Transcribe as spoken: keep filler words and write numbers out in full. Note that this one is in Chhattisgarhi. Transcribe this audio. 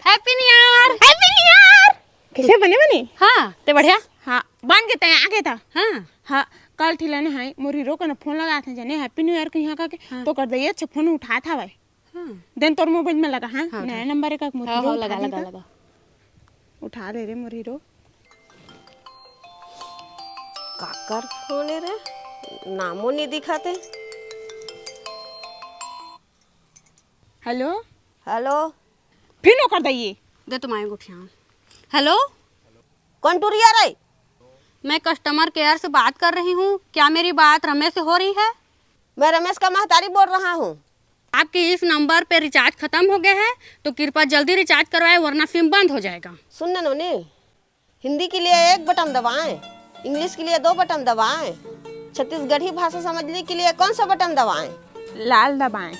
Happy New Year। Happy New Year। कइसे बने बने? हाँ, ते बढ़िया? हाँ, बन गे ते, आ गे ता। हाँ। हाँ, काल ठिलाने हाय, मोर हीरो कन फोन लगाथे जने Happy New Year कहिया का के, हाँ। तो कर दे, ये अच्छा फोन उठात हवय। हाँ। देन तोर मोबाइल में लगा, हाँ? हाँ, नया उठा। नंबर हे का, मोर हाँ, हीरो हाँ, उठा लगा, लेता। लगा, लगा। उठा ले रे मोर हीरो। काकर फोन हे रे? नामो नी दिखाते। हेलो? हेलो? फिर ओकर दइये। दे तो माई गोठिया। हेलो? कौन टुरिया रे? मैं कस्टमर केयर से बात कर रही हूँ, क्या मेरी बात रमेश से हो रही है? मैं रमेश का महतारी बोल रहा हूँ। आपके इस नंबर पे रिचार्ज खत्म हो गया है, तो कृपया जल्दी रिचार्ज करवाएं, वरना सिम बंद हो जाएगा। सुन ना नोनी, हिंदी के लिए एक बटन दबाएं, इंग्लिश के लिए दो बटन दबाएं, छत्तीसगढ़ी भाषा समझने के लिए कौन सा बटन दबाएं? लाल दबाएं।